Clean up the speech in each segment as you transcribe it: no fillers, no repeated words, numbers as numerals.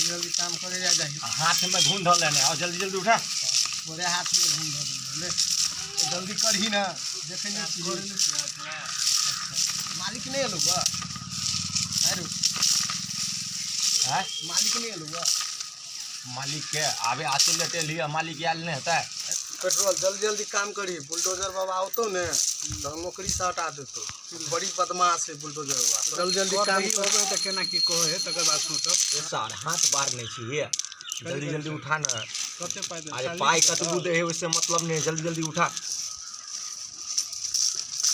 जल्दी काम करे जा जाही। हाथ में घून धर लेने और जल्दी जल्दी उठा। तोरे हाथ में घूम धर ले, जल्दी करही ना, देखे नहीं छी। मालिक नहीं एलो बा? अरे हैं? मालिक नहीं एलो बा? मालिक के आबे आते लेटे लिया, मालिक आयल नहीं होता। पेट्रोल जल्दी जल्दी काम करी, बुलडोजर बाबा आवतो ने तो नौकरी से हटा देतो। बड़ी बदमाश है बुलडोजर बाबा। जल्दी जल्दी काम कर। कर। तऽ केना की कहै है, तकर बाद सोचब। सर हाथ बार नहीं चाहिए, जल्दी जल्दी उठा ना। कते पाइ देब? अरे पाई कतबू दे है उससे मतलब नहीं, जल्दी जल्दी उठा।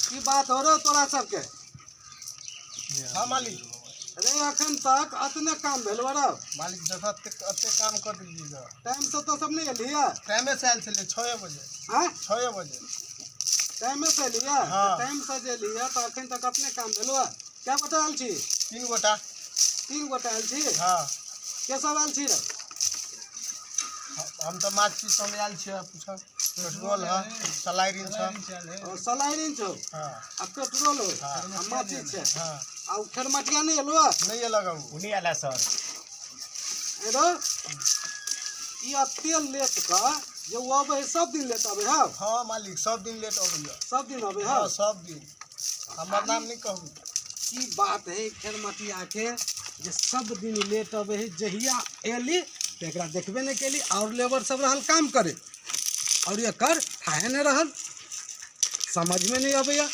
की बात हो रहो तोरा सबके? हाँ मालिक। अरे अखन तक अतने काम भेल रौ? मालिक जैसा अते काम कर दीजिएगा। टाइम से तो सब नहीं एलियै? टाइमे से आयल छलियै, 6 बजे। हाँ? 6 बजे। टाइमे से एलियै? हाँ। टाइम से जे एलियै तऽ अखन तक अपने काम भेल। क्या गोटा आयल छी? 3 गोटा। 3 गोटा आयल छी? हाँ। के सब आयल छी रे? हम तऽ माछी सब आयल छियै, पूछब पेट्रोल है, सलाइरिन छै। ओ सलाइरिन छौ? हाँ। आ पेट्रोल हो? हाँ। आ माची छै? हाँ। आ उ खेरमटिया नहि एलो? नहीं एलक उ। उन्हीं आला सर। एरो ई अते लेट कऽ जे ओ अबै है, सब दिन लेट अबै हौ? हाँ मालिक, सब दिन लेट अबैया। सब दिन अबै हौ? हाँ सब दिन, हमर नाम नहीं कहू। की बात है खेरमटिया के जे सब दिन लेट अबै है? जहिया एली तऽ एकरा देखबे नहि केली, और लेबर सब रहल काम करे और एकर थाहे नहि रहल। समझमे नहि अबैया,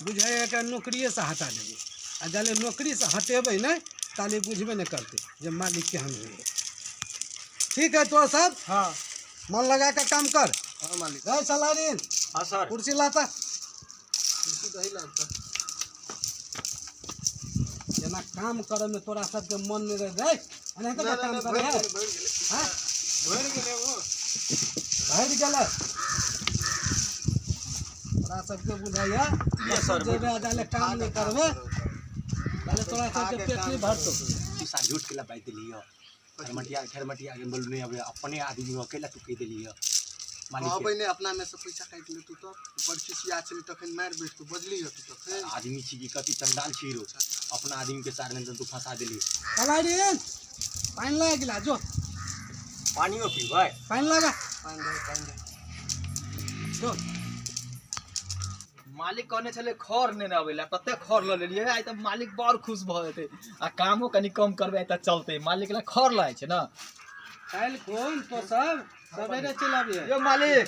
बुझाइया एकरा नौकरिएसँ हटा देबै, आ जाले नौकरीसँ हटेबै नहि ताले बुझबे नहि करतै जे मालिक केहन होइए। ठीक है, तो सब हाँ मन लगा के काम कर। हाँ मालिक। जय सलारीन। हाँ सर। कुर्सी लाता। कुर्सी दही लगता। जेना काम करे में तोरा सबके मन नहीं रह जाए, एनाहिते नहीं, काम नहीं, करे भरि है। गेलै, भरि गेलै। हाँ? भरि गेलै वो। भरि गेलै। तोरा सबके बुझाइया ये सर, जेबे आ जाले काम नहीं करबे ताले तोरा सबके पेट नहीं भरतो। तू सार झूठ के लपाई दिली हो। खेरमटिया खेरमटिया के बोल नहीं अबे, अपने आदमी हो अकेला तू कह दिली हो मालिक के। कहबै नहि, अपना में से पैसा काटि लेतौ तऽ बड़ खिसिया छली तखन, मारि बैठतौ, बजली तू तखन। आदमी छी कि कथी चंडाल छी रो, अपना आदमी के सार नहीं तू फंसा दिली। सलारीन पानि लगा गिला जो। पानियो पीबै? पानि लगा। पानि दे, पानि दे। जो। मालिक कहने छलै खर नेने अबै लए, तते खर लऽ लेलियै आइ तऽ मालिक बड़ खुश भऽ जेतै, आ कामो कनि कम करबै आइ तऽ चलतै। मालिक लए खर लऽ छै ने। काल्हि कोन तो सब सवेरे चलि अबिहे। यौ मालिक,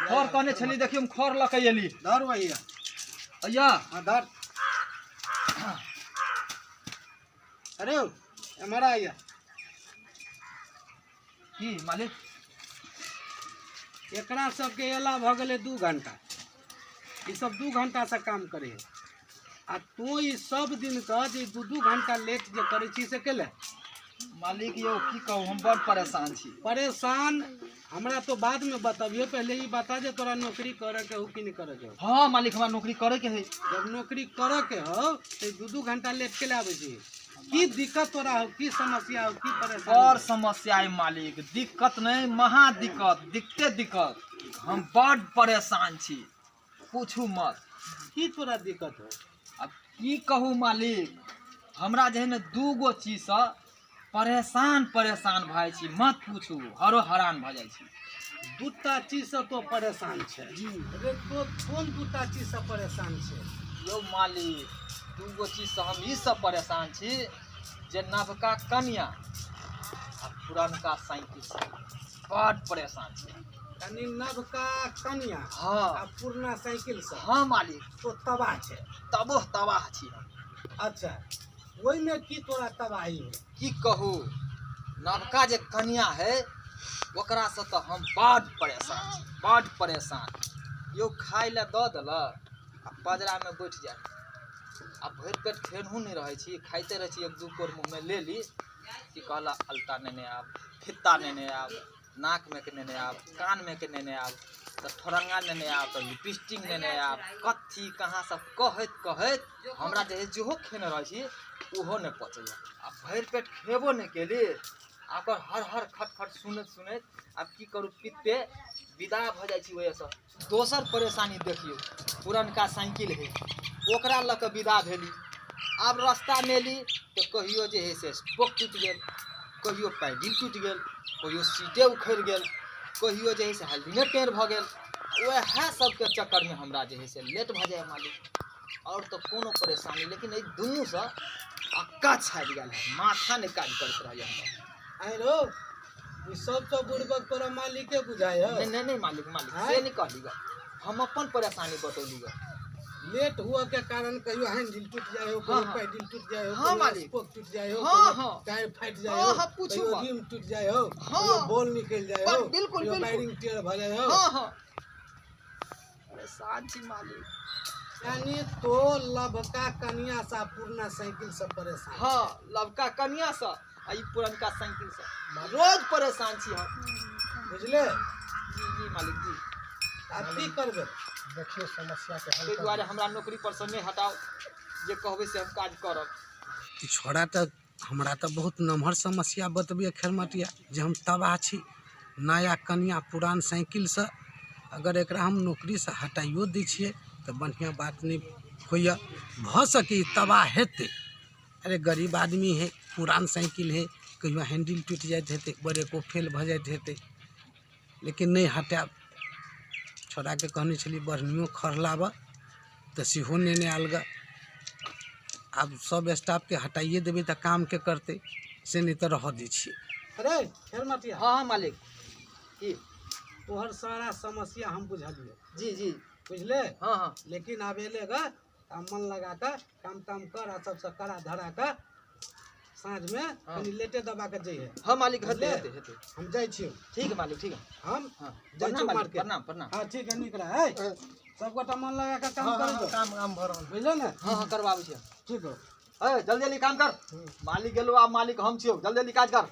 खर कहने छली, देखियौ हम खर लऽ कऽ एली। धर वही। अय्या। हाँ धर। अरे एम्हर आइया। की मालिक? एकरा सबके अयला भऽ गेलै 2 घंटा, ई सब 2 घंटा से काम करे है, आ तू ई सब दिन के जे 2-2 घंटा लेट जे करै छी से केले? मालिक यौ की कहू, हम बड़ परेशान छी। परेशान हमरा तो बाद में बतबियो, पहले ई बता जे तोरा नौकरी करे के हो कि नहीं करे के हो? हाँ मालिक, हमरा नौकरी करे के है। जब नौकरी करे के हो तो 2-2 घंटा लेट के आबै छी, की दिक्कत तोरा हो, की समस्या हो, की परेशानी? बड़ समस्या है मालिक, दिक्कत नहीं महा दिक्कत, दिक्कते दिक्कत, हम बड़ परेशान छी, पूछू मत। की तोरा दिक्कत हो? अब की कहू मालिक, हमरा जे है ने 2 गो चीजसँ परेशान परेशान भऽ जाइ छी, मत पूछू, हरो हरान भऽ जाइ छी। 2टा चीजसँ तो परेशान छै? अरे तो कोन 2टा चीजसँ परेशान छै? यौ मालिक, 2 गो चीजसँ हम ई सब परेशान छी जे नवका कनिया आ पुरनका साइकिल से बड़ परेशान छी। यानी नवका कनिया हाँ। आ पुरना साइकिल से? हाँ मालिक। तो तबाह छै? तबो तबाह छी हम। अच्छा, ओहिमे की तोरा तबाही है? की कहू, नवका जे कनिया है ओकरासँ तऽ हम बड़ परेशान छी, बड़ परेशान। यौ खाय लए दऽ देलक आ पजरामे बैठ जाय, आ भरि पेट खेनहु नहि रहै छी, खाइते रहै छी, 1-2 कोर मुँहमे ले ली कि कहला अलता नेने आब, फित्ता नेने आब, नाकमे के नेने आब, कानमे के नेने आब, तऽ ठोरंगा नेने आब, तऽ लिपस्टिक नेने आब, कथी कहाँ सब कहैत कहैत हमरा जे है जेहो खेने रहै छी ओहो नहि पचैया। आ भरि पेट खेबो नहि केली, आ ओकर हर हर खट खट सुनैत सुनैत आब की करू, पित्ते विदा भऽ जाइ छी ओहिसँ। दोसर परेशानी देखियौ, पुरनका साइकिल है, ओकरा लऽ कऽ विदा भेली, आब रास्तामे एली तऽ कहियो जे है से स्पोक टूटि गेल, कहियो पैडिल टूटि गेल, कहियो सीटे उखड़ि गेल, कहियो जे है से हैंडलिंगे टेढ़ भऽ गेल। वएह सबके चक्करमे हमरा जे है से लेट भऽ जाइए मालिक। आओर तऽ कोनो परेशानी, लेकिन एहि दुनूसँ अक्का छाटि गेल है, माथा नहि काज करैत रहैए हमर। आइ रौ, ई सब तो बुड़बक तोरा मालिके बुझाय है। नहीं नहीं नहीं मालिक, मालिक से नहीं कहली ग, हम अपन परेशानी बतौली ग। लेट हुआ के कारण कहियो हैंडल टूट जाए हो, हाँ, कहियो हाँ। पैडिल टूट जाए हो, हाँ, कहियो मालिक। स्पोक टूट जाए हो, हाँ, कहियो हाँ। टायर फाट जाए हाँ, हो, हाँ, पूछू कहियो मत। रिम टूट जाए हो, हाँ। कहियो बॉल निकल जाए हो, बिल्कुल, कहियो बिल्कुल। वायरिंग टेढ़ भ जाए हो। हाँ हाँ, परेशान छी मालिक। यानी तो लबका कनिया सा पुरना साइकिल से परेशान। हाँ, लबका कनिया सा आ ई पुरनका साइकिल से रोज परेशान छी हम। बुझले? जी जी मालिक जी। आब की करबे? देखियो समस्या के हल ताहि दुआरे हमरा नौकरी पर से नहि हटाउ, जे कहबै से हम काज करब। ई छोड़ा तऽ हमरा तऽ बहुत नमहर समस्या बतबिए खेरमटिया, जे हम तबाह छी। नया कनिया पुरान साइकिलसँ अगर एकरा हम नौकरीसँ हटाइयो दै छियै तऽ बढ़िआँ बात नहि होइए। भऽ सकै तबाह हेतै। अरे गरीब आदमी है, पुरान साइकिल है, कहियो हैंडल टूटि जाइत हेतै, ब्रेको फेल भऽ जाइत हेतै, लेकिन नहि हटायब। छोड़ाके कहने छलियै बढ़नियो खर लाबऽ, तऽ सेहो नेने आयल गऽ। आब सब स्टाफके हटाइए देबै तऽ काम के करतै, से नहि तऽ रहऽ दै छियै। अरे खेरमटिया। हाँ हाँ मालिक। की तोहर सारा समस्या हम बुझलियै। जी जी। बुझले? हाँ हाँ। लेकिन आब एले ग आ मन लगा कऽ काम ताम कर आ सबसँ कड़ा धरा कऽ साँझ में हाँ। कनी लेटे दबा के जइहे। हाँ मालिक, हेतै बुझले? हेतै हेतै। हम जाइ छियौ। ठीक है मालिक, ठीक है। हम हाँ, जाइ प्रणाम छियौ मालिक, मार्केट। प्रणाम प्रणाम। हाँ ठीक है, निक रह। है सबगोटा मन लगा कऽ काम कर दो। काम काम भऽ रहल। बुझले ने? हाँ हाँ, करबाबै छियै। ठीक हो। ए जल्दी जल्दी काम कर, मालिक गेलो आ मालिक हम छियौ, जल्दी जल्दी काज कर।